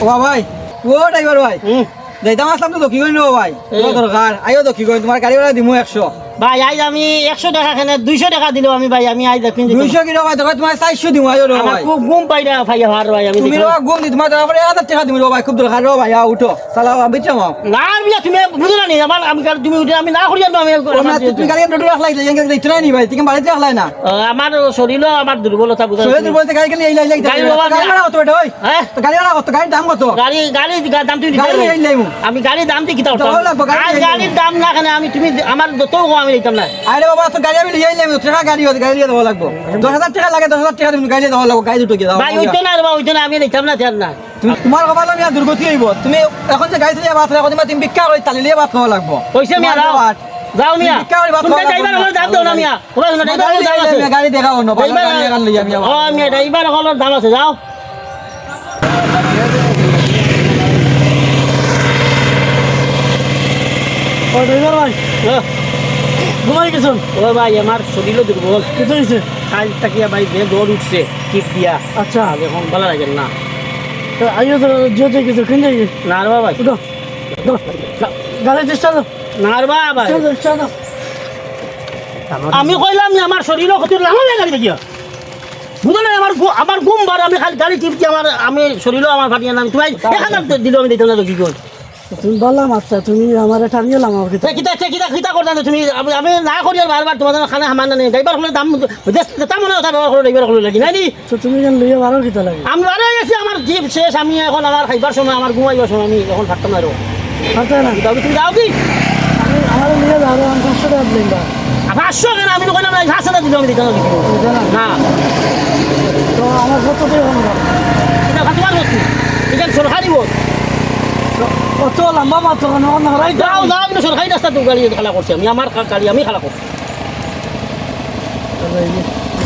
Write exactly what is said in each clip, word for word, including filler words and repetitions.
ও ভাই, ও ড্রাইভার ভাই, হুম। যাইতাম আছলাম তো দক্ষিণগঞ্জ রে ভাই, হুম। বড় দরকার, আইও দক্ষিণগঞ্জ, তুমার গাড়ি ভাড়া দিমু একশো। ভাই, আইজ আমি একশো টেকা কেনে, দুইশো টেকা দিলেও আমি ভাই, আমি আইজ দক্ষিণ দিতাম। দুইশো কিলো ভাই, দরকার তুমার চাইরশো দিমু, আইও রে আমার ভাই। খুব ঘুম পাই না ভাই, আর ভাই, আমি তুমি দেখলাম। রে ভাই ঘুম দি, তুমার তো আবার এক হাজার টেকা দিমু রে ভাই, খুব দরকার রে ভাই, আও উঠো। চালাও, আমি বিচ্ছাম আও। না, মিয়া, তুমি বুঝো না নি, আমার, আমি গাড়ি, তুমি উঠে, আমি না করি আর আমি ও না, তুমি গাড়ি ডটো রাখলাই, যাইতো না নি ভাই, তুমি বাড়িত রাখলাই না। ও, আমার শরীরও আমার দুর্বলতা বুঝা শরীর যাচ্ছে। দুর্বলতা গাড়ি গেলে এই লাই, এই লাই, গাড়ি বাবা, গাড়ি ভাড়া কত এটা, ওই? হ্যাঁ? তো গাড়ি ভাড়া কত? গাড়ির দাম কত? গাড়ি, গাড়ির গা-, দাম তুমি দিতে গাড়ি পারবে? এই লাইমু। আমি গাড়ির দাম দিয়ে কিতা করতাম? দেওয়া লাগবো, গাড়ি আজ এই গাড়ির লাইমু। দাম না কেনে আমি, তুমি, আমার যত কও আমি দিতাম না। আরে বাবা, তো গাড়ি আমি লইয়াই লাইমু, টাকা গাড়ি, গাড়ি দেওয়া লাগবো। দশ হাজার টেকা লাগে, দশ হাজার টেকা দিমু, গাড়ি দেওয়া লাগবো, গাড়ি দুটো গিয়ে দাও। ভাই, ওইতো না রে বা, ওইতো না, আমি দিতাম না, তে আর না। তুমি, তুমার কপালো মিয়া দুর্গতি অইবো। তুমি এখন যে গাড়ি চালাইয়া ভাত খাও, তুমি ভিক্ষা করি তালি লিয়ে ভাত খাওয়া লাগবো। কইছে মিয়া, তুমার যাও। যে ভাত। যাও মিয়া। ভিক্ষা করি ভাত তুমি খাওয়া লাগবো ড্রাইভার না। অকলর দাম দেও না মিয়া। ও ভাই, হুনো, ড্রাইভার অকলর দাম আছে। গাড়ি দেখাও না, ভালো ড্রাইভার, গাড়ি এখন লইয়া আমি আবার। ও মিয়া, ড্রাইভার অকলর দাম আছে, যাও। ও ড্রাইভার ভাই। ও। ঘুমাই গেছইন? ও ভাই, আমার শরীরও দুর্বল। কিতা অইছে? কাইল থাকিয়া ভাই যে জ্বর উঠছে, টিপ দিয়া। আচ্ছা। আর এখন ভালা লাগে না। তো আইও তো, যেতে কিছু কিনতে গিয়ে। না রে বাবা। উঠো। উঠো। গা-, গাড়ি চেষ্টা করো। না রে বাবা। চলো, চলো। আমি কইলাম না, আমার শরীরও ক্ষতি, লামো না গাড়ি দেখিয়া। বুঝো না, আমার ঘু-, আমার ঘুম বার, আমি খালি গাড়ি টিপ দিয়া আমার, আমি শরীরও আমার ফাটিয়া না, আমি তুমার এক হাজার দিলেও আমি দিতাম না, কি কই? তুমি ভালা মাতছো, তুমি আমারে টানিয়া লামাও কিতা? এ, কিতা, কিতা, কিতা, কিতা করতাম না তুমি? আমি, আমি না করি আর বারবার তুমার জন্য খানা হামান না নেই। ড্রাইভার অকলর দাম, যে, যেতা মনে অয় অতা ব্যবহার করো, ড্রাইভার অকলর লাগি, নায় নি? তো তুমি কেনে লইয়া বারো কিতা লাগি? আমি বারো গেছি, আমার জিপ শেষ, আমি এখন আমার খাইবার সময়, আমার ঘুমাইবার সময়, আমি এখন থাকতাম না রে। পারতে না। যাও, তুমি যাও কি? আমি, আমারে লইয়া যাও, আমি পাঁচশো টেকা দিলাম বা। আর পাঁচশো কেনে? আমি তো কইলাম না, পাঁচশো টেকা দিলাম, আমি দিতাম না। দিতে না? না। তো আমার কত টাকা কম দাও? ইটা তুমার বস্তু। ইটা সরকারি বস। তো অত লম্বা মাত কেনে, অখন হারাই যাও, যাও। যাও, আমি তো সরকারি রাস্তা তো গাড়ি খালা করছি, আমি আমার কা-, গাড়ি আমি খালা করছি।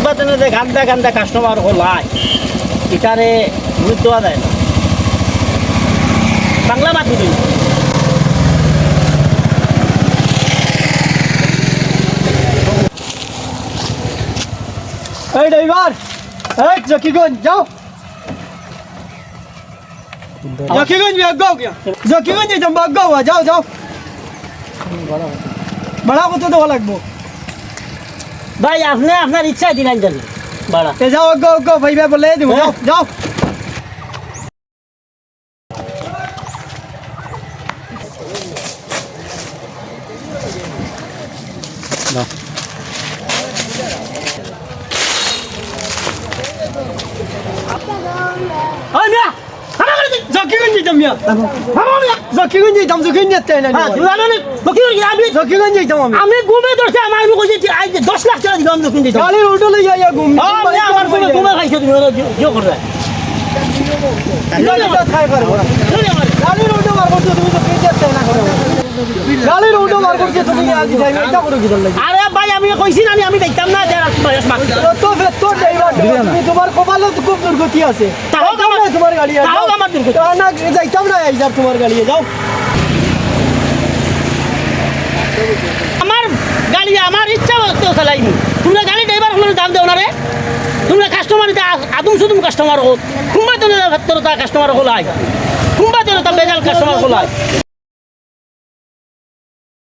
বাজারে যে গান্দা গান্দা কাস্টমার অকল আয়, ইতারে গুরুত্ব দেওয়া যায় না। বাংলা মাত বুঝি। এই ড্রাইভার, এই জকিগঞ্জ যাও। জকিগঞ্জ ভাই, আগাও গিয়া। জকিগঞ্জ যাইতাম বা, আগাও, যাও, যাও। ভাড়া কত দেওয়া লাগবো? ভাই, আপনে আপনার ইচ্ছায় দিলাইন জানি ভাড়া। তে যাও, আগাও, আগাও, ভাই, ভাই, বলে দিমু, যাও, যাও। ওই মিয়া, জকিগঞ্জ যাইতাম মিয়া। জকিগঞ্জ যাইতাম, জকিগঞ্জ যাইতাম, জকিগঞ্জ যাইতাম আমি। আমি ঘুমে ধরছে আমার, আমি কইছি যে আইজ দশ লাখ টেকা দিলাম জকিগঞ্জ যাইতাম। গাড়ির উল্টো লইয়া ইয়া ঘুম। ও, মিয়া, আমার ঘুমে, ঘুমে খাইছো তুমি, ওরা জো-, জো করে। গাড়ির উল্টো বার করছো তুমি, জকিগঞ্জ যাইতাম না। গাড়ির উল্টো বার করছো তুমি, আজ যাই না, এটা করো কিতার লাগি? আরে ভাই, আমি কইছি না, আমি, আমি যাইতাম না, যারা বয়স মাত্র। তো, তো, তো ড্রাইভার, তুমি, তুমার কপালো তো খুব দুর্গতি আছে। তা হোক আমার, তুমার গাড়ি আছে। তা হোক আমার দুর্গতি। তা না, যাইতাম না, এই যার তুমার গাড়ি, যাও। আমার গাড়ি আমার ইচ্ছা মতো চালাইমু। তুমরা গাড়ি ড্রাইভার অকলরে দাম দেও না রে। তুমরা কাস্টমার ইতা আ-, আদুম সুদুম কাস্টমার অকল। কুনবা দিন তা কাস্টমার অকল আয়। কুনবা দিন তা বেজাল কাস্টমার অকল আয়।